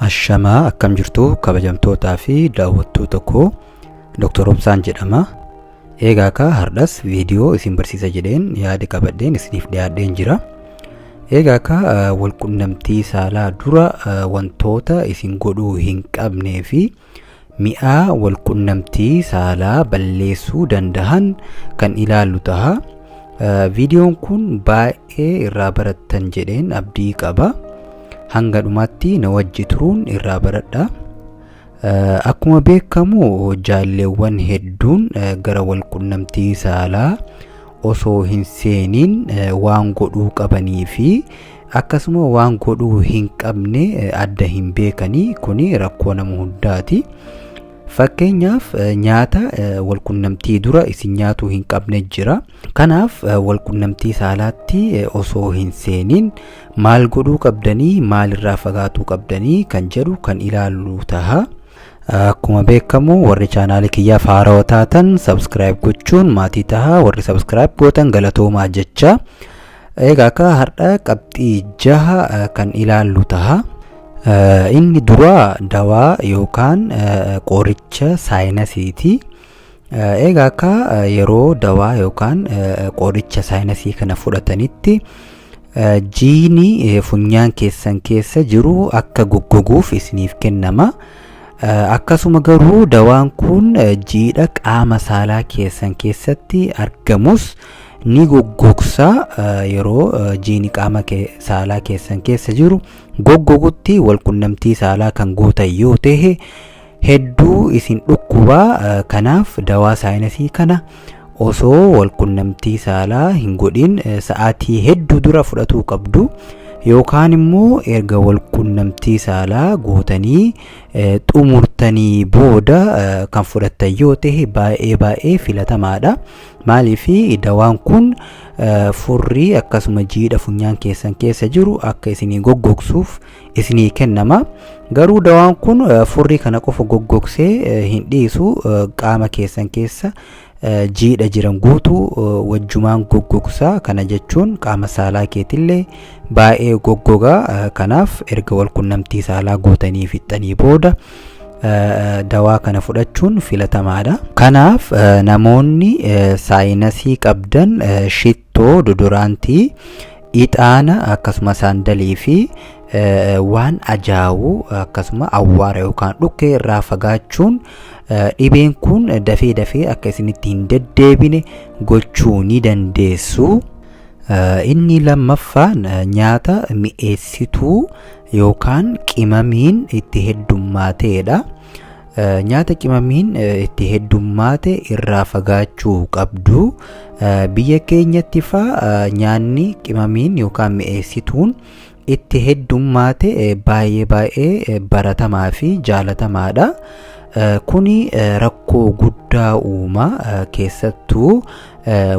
Ashamaa, akkam jirtu kabajamtootaa fi daawwattoota koo? Dr. Obsaan jedhama. Egaa akka hardhas viidiyoo isin barsiisa jedheen yaada qabadheen isiniif dhiyaadheen jira. Egaa akka walqunnamtii saalaa dura wantoota isin godhuu hin qabnee fi mi'aa walqunnamtii saalaa balleessuu dandahan kan ilaallu taha. Viidiyoon kun baay'ee irraa barattan jedheen abdii qaba. Hanga dhumaatti na wajji turuun irraa baradha. Akkuma beekamu, jaalleewwan hedduun gara walqunnamtii saalaa osoo hin seeniin waan godhuu qabanii fi akkasuma waan godhuu hin qabne adda hin beekanii. Kuni rakkoo nama hundaati. Fakkeenyaaf, nyaata walqunnamtii dura isin nyaatuu hin qabne jira. Kanaaf walqunnamtii saalaatti osoo hin seeniin maal godhuu qabdanii, maalirraa fagaatuu qabdanii kan jedhu kan ilaallu taha. Akkuma beekamu, warri chaanaalii kiyyaaf haarawaa taatan subscribe gochuun maatii taha. Warri subscribe gootan galatoomaa jecha. Egaa akka har'a qabxii 6 kan ilaallu taha. Inni duraa dawaa yookaan qoricha sinusiiti. Egaa akka yeroo dawaa yookaan qoricha sinusii kana fudhatanitti jiini funyaan keessan keessa jiru akka goggoguuf isiniif kennama. Akkasuma garuu dawaan kun jiidha qaama saalaa keessan keessatti argamus ni goggogsa. Yeroo jiini qaama saalaa keessan keessa jiru goggogutti walqunnamtii saalaa kan gootan yoo ta'e hedduu isin dhukkubaa. Kanaaf dawaa sinusii kana osoo walqunnamtii saalaa hin godhin sa'aatii hedduu dura fudhatuu qabdu, yookaan immoo erga walqunnamtii saalaa gootanii xumurtanii booda kan fudhattan yoo ta'e baay'ee baay'ee filatamaadha. Maaliif? Dawaan kun furrii akkasuma jiidha funyaan keessan keessa jiru akka isinii goggogsuuf isinii kennama. Garuu dawaan kun furrii kana qofa goggogsee hin dhiisu, qaama keessan keessa jiidha jiran guutuu wajjumaan goggogsaa. Kana jechuun qaama saalaa keetillee baay'ee goggogaa. Kanaaf erga walqunnamtii saalaa gootanii fixxanii booda dawaa kana fudhachuun filatamaadha. Kanaaf namoonni sinusii qabdan shittoo, deodorantii, ixaana, akkasuma saandalii fi waan ajaa'u, akkasuma awwaara yookaan dhukkee irraa fagaachuun dhibeen kun dafee dafee akka isinitti hin deddeebine gochuu ni dandeessu. Inni lammaffaan nyaata mi'eessituu yookaan qimamiin itti heddummaatedha. Nyaata qimamiin itti heddummaate irraa fagaachuu qabdu. Biyya keenyatti faa nyaanni qimamiin yookaan mi'eessituun itti heddummaate baay'ee baay'ee baratamaa fi jaalatamaadha. Kuni rakkoo guddaa uuma, keessattuu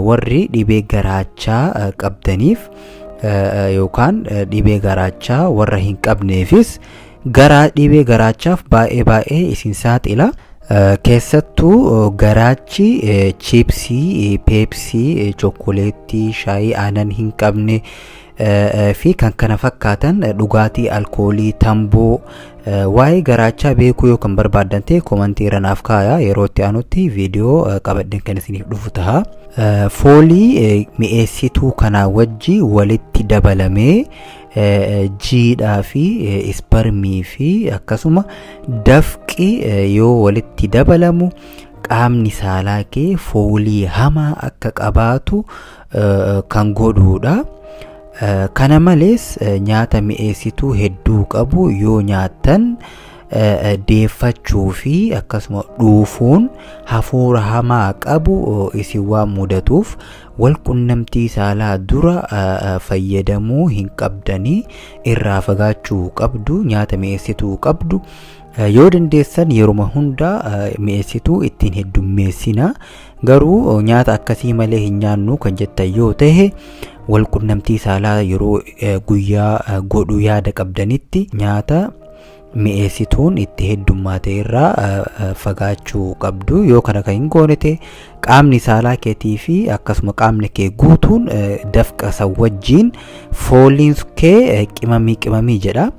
warri dhibee garaachaa qabdaniif yookaan dhibee garaachaa warra hin qabneefis garaa dhibee garaachaaf baay'ee baay'ee isin saaxila. Keessattuu garaachi chiipsii, peepsii, chokkoleettii, shaayii aannan hin qabne fi kan kana fakkaatan, dhugaatii alkoolii, tamboo. Waa'ee garaachaa beekuu yoo kan barbaaddan ta'e commentii irra naaf kaayaa, yeroo itti aanutti viidiyoo qabadheen kan isiniif dhufu ta'a. Foolii mi'eessituu kanaa wajji walitti dabalamee jiidhaa fi isparmii fi akkasuma dafqi yoo walitti dabalamu qaamni saalaa kee foolii hamaa akka qabaatu kan godhuudha. Kana malees nyaata mi'eessituu hedduu qabu yoo nyaattan deeffachuu fi akkasuma dhuufuun hafuura hamaa qabu isin waan mudatuuf walqunnamtii saalaa dura fayyadamuu hin qabdanii, irraa fagaachuu qabdu nyaata mi'eessituu qabdu. Yoo dandeessan yeruma hundaa mi'eessituu ittiin heddummeessina. Garuu nyaata akkasii malee hin nyaannu kan jettan yoo ta'e, walqunnamtii saalaa yeroo guyyaa godhuu yaada qabdanitti nyaata mi'eessituun itti heddummaate irraa fagaachuu qabdu. Yoo kana kan hin goone ta'e, qaamni saalaa keetii fi akkasuma qaamni kee guutuun dafqa san wajjiin fooliin kee qimamii qimamii jedha.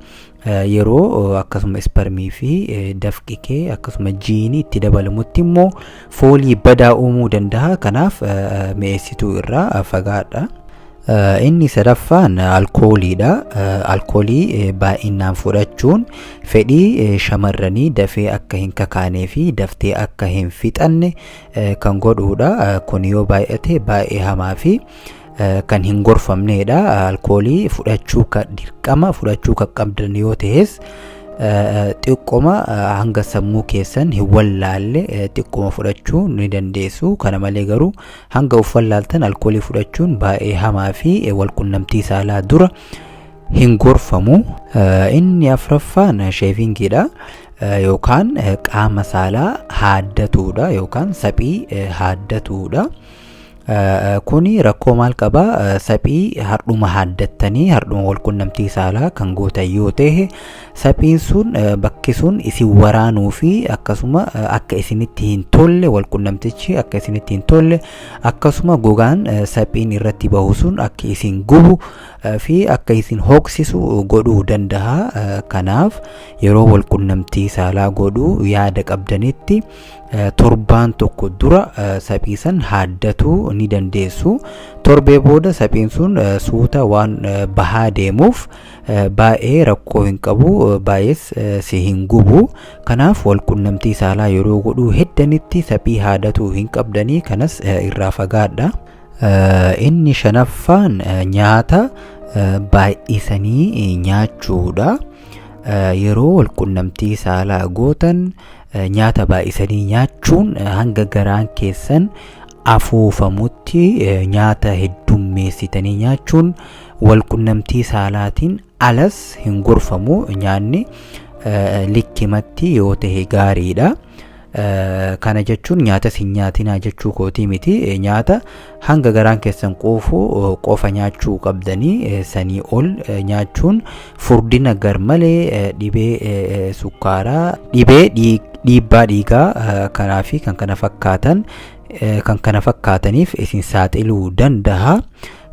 Yeroo akkasuma isparmii fi dafqi kee akkasuma jiini itti dabalamutti immoo foolii badaa uumuu danda'a. Kanaaf mi'eessituu irraa fagaadha. Inni sadaffaan alkooliidha. Alkoolii baay'inaan fudhachuun fedhii shamarranii dafee akka hin kakaanee fi daftee akka hin fixanne kan godhuudha. Kun yoo baay'ate baay'ee hamaa fi kan hin gorfamneedha. Alkoolii fudhachuu kan dirqama fudhachuu kan qabdan yoo ta'es, xiqqoma hanga sammuu keessan hin wallaalle xiqqoma fudhachuu ni dandeessu. Kana malee garuu hanga of wallaaltan alkoolii fudhachuun baay'ee hamaa fi walqunnamtii saalaa dura hin gorfamu. Inni afraffaan shavingiidha. Yookaan qaama saalaa haaddatuudha yookaan saphii haaddatuudha. Kuni rakkoo maal qaba? Saphii hardhuma haaddattanii hardhuma walqunnamtii saalaa kan gootan yoo ta'e, saphiin sun, bakki sun isin waraanuu fi akkasuma akka isinitti hin tolle, walqunnamtichi akka isinitti hin tolle, akkasuma gogaan saphiin irratti bahu sun akka isin gubu fi akka isin hooksisu godhuu danda'a. Kanaaf yeroo walqunnamtii saalaa godhuu yaada qabdanitti torbaan tokko dura saphii san haaddatuu ni dandeessu. Torbee booda saphiin sun suuta waan bahaa deemuuf baay'ee rakkoo hin qabu, baay'ees si hin gubu. Kanaaf walqunnamtii saalaa yeroo godhuu heddanitti saphii haadatuu hin qabdanii, kanas irraa fagaadha. Inni shanaffaan nyaata baay'isanii nyaachuudha. Yeroo walqunnamtii saalaa gootan nyaata baay'isanii nyaachuun, hanga garaan keessan afuufamutti nyaata heddummeessitanii nyaachuun walqunnamtii saalaatiin alas hin gorfamu. Nyaanni likkimatti yoo ta'e gaariidha. Kana jechuun nyaatas hin nyaatinaa jechuu kootii miti. Nyaata hanga garaan keessan quufu qofa nyaachuu qabdanii, sanii ol nyaachuun furdina garmalee, dhibee sukkaaraa, dhibee dhiibbaa dhiigaa kanaa fi kan kana fakkaatan kan kana fakkaataniif isin saaxiluu danda'a.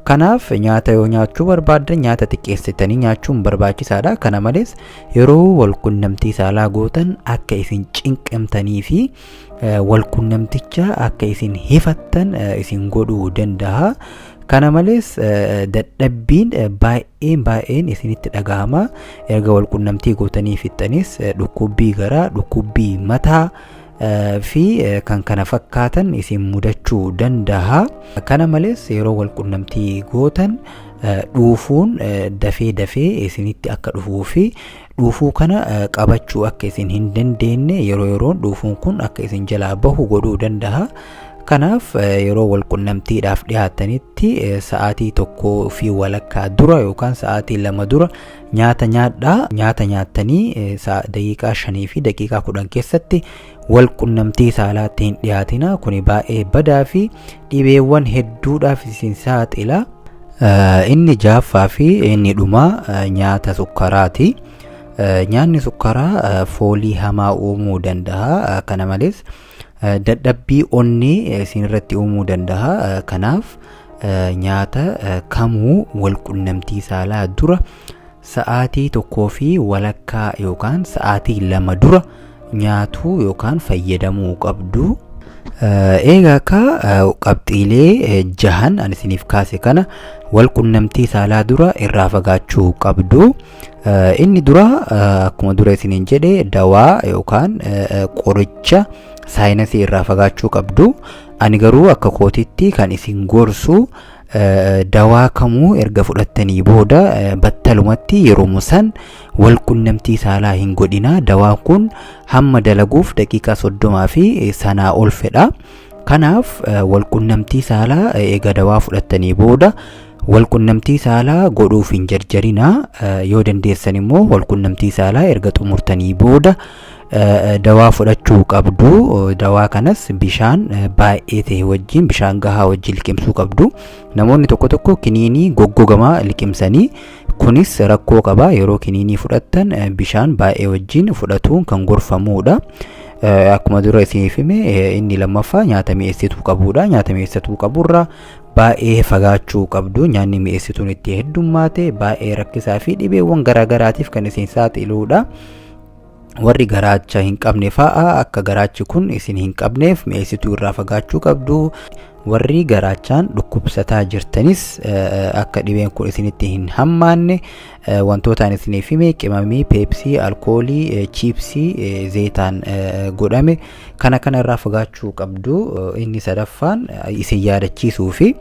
Kanaaf nyaata yoo nyaachuu barbaaddan nyaata xiqqeessitanii nyaachuun barbaachisaadha. Kana malees yeroo walqunnamtii saalaa gootan akka isin cinqamtanii fi walqunnamticha akka isin hifattan isin godhuu danda'a. Kana malees dadhabbiin baay'een baay'een isinitti dhagahama. Erga walqunnamtii gootanii fixxanis dhukkubbii garaa, dhukkubbii mataa fi kan kana fakkaatan isin mudachuu danda'a. Kana malees yeroo walqunnamtii gootan dhuufuun dafee dafee isinitti akka dhufuu fi dhuufuu kana qabachuu akka isin hin dandeenye, yeroo yeroon dhuufuun kun akka isin jalaa bahu godhuu danda'a. Kanaaf yeroo walqunnamtiidhaaf dhiyaatanitti sa'aatii 1.5 dura yookaan sa'aatii 2 dura nyaata nyaadhaa. Nyaata nyaattanii daqiiqaa 5 fi daqiiqaa 10 keessatti walqunnamtii saalaatti hin dhiyaatina. Kuni baay'ee badaa fi dhibeewwan hedduudhaaf isin saaxila. Inni jaaffaa fi inni dhumaa nyaata sukkaraati. Nyaanni sukkaraa foolii hamaa uumuu danda'a. Kana malees dadhabbii onnee isin irratti uumuu danda'a. Kanaaf nyaata kamuu walqunnamtii saalaa dura sa'aatii 1.5 yookaan sa'aatii 2 dura nyaatuu yookaan fayyadamuu qabdu. Egaa akka qabxiilee jahan ani isiniif kaase kana walqunnamtii saalaa dura irraa fagaachuu qabdu. Inni dura, akkuma dura isiniin jedhe, dawaa yookaan qoricha sinusii irraa fagaachuu qabdu. Ani garuu akka kootitti kan isin gorsu, dawaa kamuu erga fudhattanii booda battalumatti yeroo san walqunnamtii saalaa hin godhina. Dawaan kun hamma dalaguuf daqiiqaa 30 fi sanaa ol fedha. Kanaaf walqunnamtii saalaa eega dawaa fudhattanii booda walqunnamtii saalaa godhuuf hin jarjarina. Yoo dandeessan immoo walqunnamtii saalaa erga xumurtanii booda dawaa fudhachuu qabdu. Dawaa kanas bishaan baay'ee ta'e wajjin, bishaan gahaa wajjin liqimsuu qabdu. Namoonni tokko tokko kiniinii goggogamaa liqimsanii, kunis rakkoo qaba. Yeroo kiniinii fudhattan bishaan baay'ee wajjin fudhatuun kan gorfamudha. Akkuma dura isiniif hime, inni lammaffaa nyaata mi'eessituu qabudha. Nyaata mi'eessituu qaburraa baay'ee baay'ee fagaachuu qabdu. Nyaanni mi'eessituun itti heddummaate baay'ee rakkisaa fi dhibeewwan garaagaraatiif kan isin saaxiluudha. Warri garaacha hin qabne fa'a akka garaachi kun isin hin qabneef mi'eessituu irraa fagaachuu qabdu. Warri garaachaan dhukkubsataa jirtanis akka dhibeen kun isinitti hin hammaanne wantoota ani isiniif hime, qimamii, peepsii, alkoolii, chiipsii zeetaan godhame kana kana irraa fagaachuu qabdu. Inni sadaffaan isin yaadachiisuu fi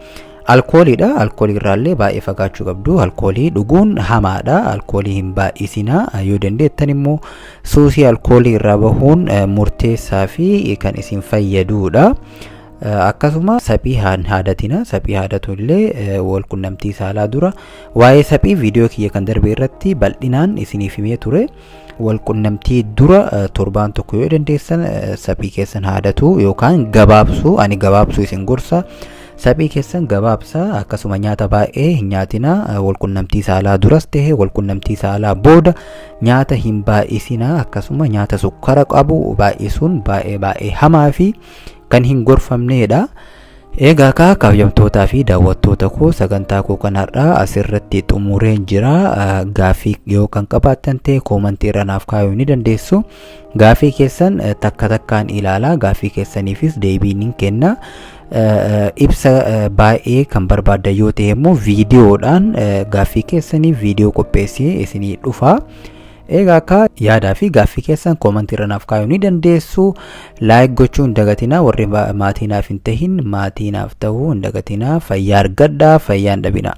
alkooliidha. Alkoolii irraallee baay'ee fagaachuu qabdu. Alkoolii dhuguun hamaadha. Alkoolii hin baay'isinaa. Yoo dandeettan immoo suusii alkoolii irraa bahuun murteessaa fi kan isin fayyaduudha. Akkasuma saphii hin haadatina. Saphii haadatu illee wal qunnamtii saalaa dura. Waa'ee saphii viidiyoo kiyya kan darbe irratti bal'inaan isiniif himee ture. Wal qunnamtii dura torbaan tokko yoo dandeessan saphii keessan haadatu yookaan gabaabsuu, ani gabaabsuu isin gorsa. Saphii keessan gabaabsa. Akkasuma nyaata baay'ee hin nyaatina. Wal qunnamtii saalaa duras ta'e wal qunnamtii saalaa booda nyaata hin baay'isina. Akkasuma nyaata sukkara qabu baay'isuun baay'ee baay'ee hamaa fi kan hin gorfamneedha. Egaa kaa kabajamtootaa fi daawwattoota koo, sagantaa koo kan har'aa asirratti xumureen jira. Gaaffii yoo kan qabaattan ta'e koomantii irra naaf kaayuu ni dandeessu. Gaaffii keessan takka takkaan ilaalaa, gaaffii keessaniifis deebii nin kenna. Ibsa baay'ee kan barbaaddan yoo ta'e immoo viidiyoodhaan gaaffii keessaniif viidiyoo qopheessee isinii dhufa. Egaa akka yaadaa fi gaaffii keessan koomantii irra naaf kaayuu ni dandeessu. Like gochuu hin dagatinaa. Warri maatii naaf hin tahin maatii naaf ta'uu hin dagatinaa. Fayyaa argadhaa, fayyaa hin dhabinaa.